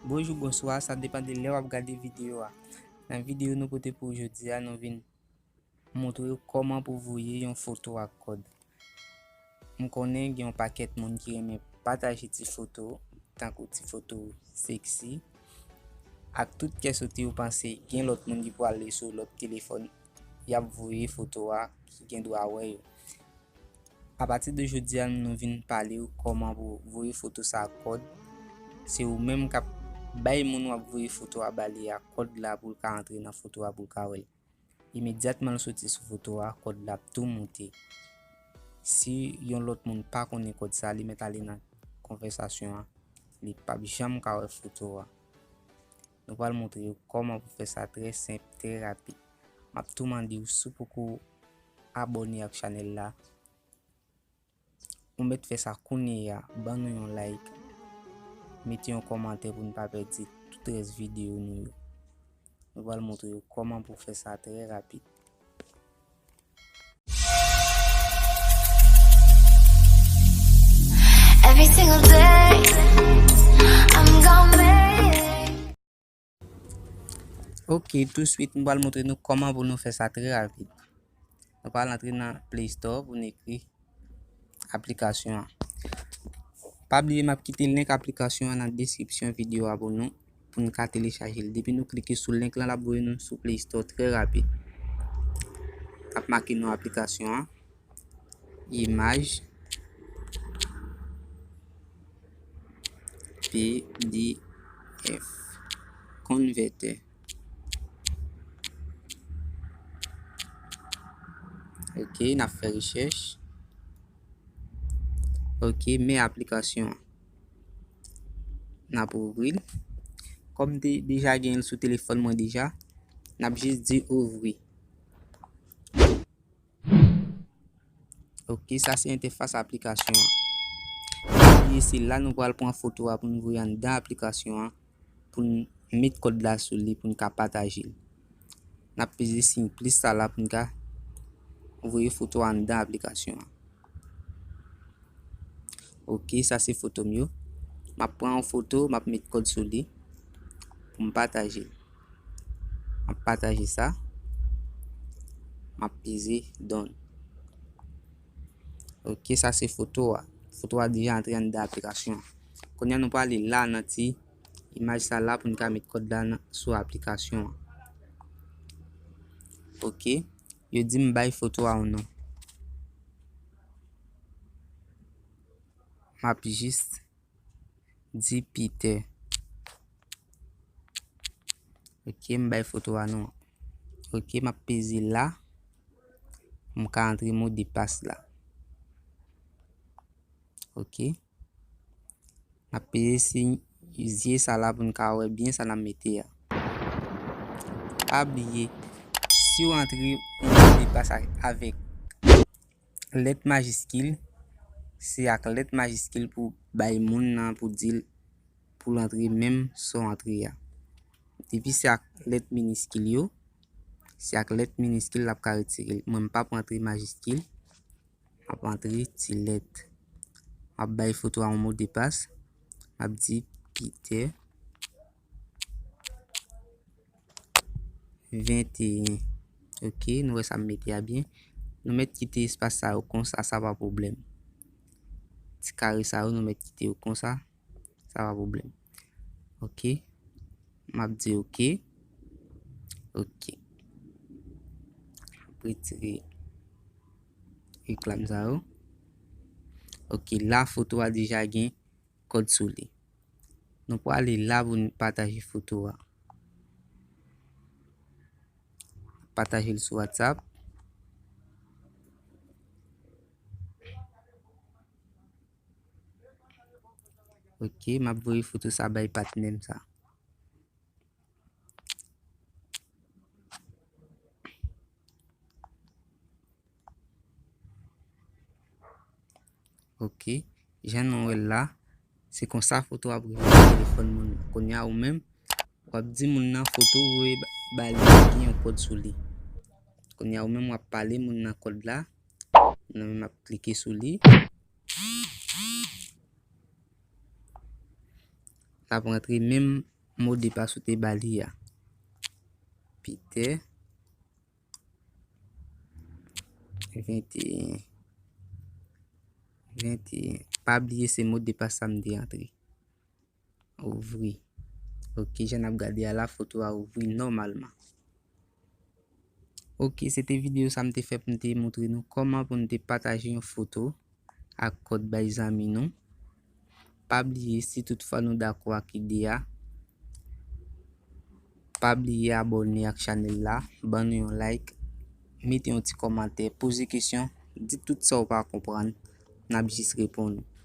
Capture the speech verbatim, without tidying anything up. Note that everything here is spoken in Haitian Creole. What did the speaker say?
Bonjou, bonswa, sa depann de lè w ap gade videyo a. Nan videyo nou pote pou jodi a, nou vin montre w kòman pou voye yon foto ak kòd. M konnen gen yon pakèt moun ki renmen pataje ti foto, tankou ti foto seksi, ak tout kè soti yo panse gen lòt moun ki pwale sou lòt telefòn, y ap voye foto a, ki gen dwa wè yo. Apati de jodi a, nou vin pale w kòman pou voye foto sa ak kòd. Se ou menm k ap bay moun w ap voye foto a ba li a kòd la pou l ka antre nan foto a pou l ka wè l. Imedyatman l soti sou foto a, kòd la ap tou moute. Si yon lòt moun pa konnen kòd sa, li mèt ale nan konvèsasyon an, li p ap janm ka wè foto a. Nou pral montre w kòman pou fè sa trè senp, trè rapid. M ap tou mande w, si w poko abòne ak chanèl la, ou mèt fè sa kounye a, ban nou yon like, mete yon kòmantè pou n pa pèdi tout rès videyo nou yo. Nou pral montre w kòman pou fè sa trè rapid. Every single day, I'm gonna make. Ok, touswit, m pral montre nou kòman pou nou fè sa trè rapid. Nou pral antre nan Play Store pou n ekri aplikasyon an. Pa bliye, m ap kite link aplikasyon an nan deskripsyon videyo a pou nou, pou n ka telechaje l. Depi nou klike sou link lan, l ap voye nou sou Play Store trè rapid. N ap make non aplikasyon an, Imaj P D F Converter. Ok, n ap fè rechèch. Ok, men aplikasyon an. N ap ouvri l. Kòm m te deja gen l sou telefòn mwen deja, n ap jis di ouvri. Ok, sa se entèfas aplikasyon an. Epi se la nou pral pran foto a pou n voye anndan aplikasyon an, pou n met kòd la sou li pou n ka pataje l. N ap peze siy plis sa la pou n ka voye foto a anndan aplikasyon an. Ok, sa se foto m yo. M ap pran yon foto, m ap met kòd sou li pou m pataje l. M ap pataje sa. M ap peze done. Ok, sa se foto a. Foto a deja antre anndan aplikasyon an. Kounye a nou prale la nan ti imaj sa la pou n ka met kòd la nan, sou aplikasyon an. Ok, yo di m bay foto a yon non. M ap jis di Peter. Ok, m bay foto a non. Ok, m ap peze la pou m ka antre mo de pas la. Ok. M ap peze siy zye sa la pou n ka wè byen sa n ap mete a. Pa bliye, si w antre yon mo de pas a, avèk lèt majiskil, se ak lèt majiskil pou bay moun nan, pou di l, pou l antre menm sa w antre a. Depi se ak lèt miniskil yo, se ak lèt miniskil l ap ka retire l. Mwen, m p ap antre majiskil, m ap antre ti lèt. M ap bay foto a yon mo de pas. M ap di Peter venteyen. Ok, nou wè sa m mete a byen. Nou mèt kite espas sa yo konsa, sa pa pwoblèm. Ti kare sa yo, nou mèt kite yo konsa, sa pa pwoblèm. Ok, m ap di ok. Ok. M ap retire reklam sa yo. Ok, la foto a deja gen kòd sou li. Nou prale la pou n pataje foto a. Pataje l sou WhatsApp. Ok, m ap voye foto sa bay patnè m sa. Ok, jan nou wè l la, se konsa foto ap rive nan telefòn moun nan. Kounye a ou menm, w ap di moun nan foto ou voye ba, ba li gen yon kòd sou li. Kounye a ou menm w ap pale moun nan kòd la. Mwen menm m ap klike sou li. L ap rantre menm modpas ou te ba li a. Peter venteyen. Venteyen. Pa bliye se modpas sa m te antre. Ouvri. Ok, jan n ap gade a la, foto a ouvri nòmalman. Ok, se te videyo sa m te fè pou m te montre nou kòman pou nou te pataje yon foto ak kòd bay zanmi nou. Pa bliye, si toutfwa nou dakò ak ide a, pa bliye abòne ak chanèl la, ban nou yon like, mete yon ti kòmantè, poze kesyon, di tout sa w pa konprann, n ap jis reponn ou.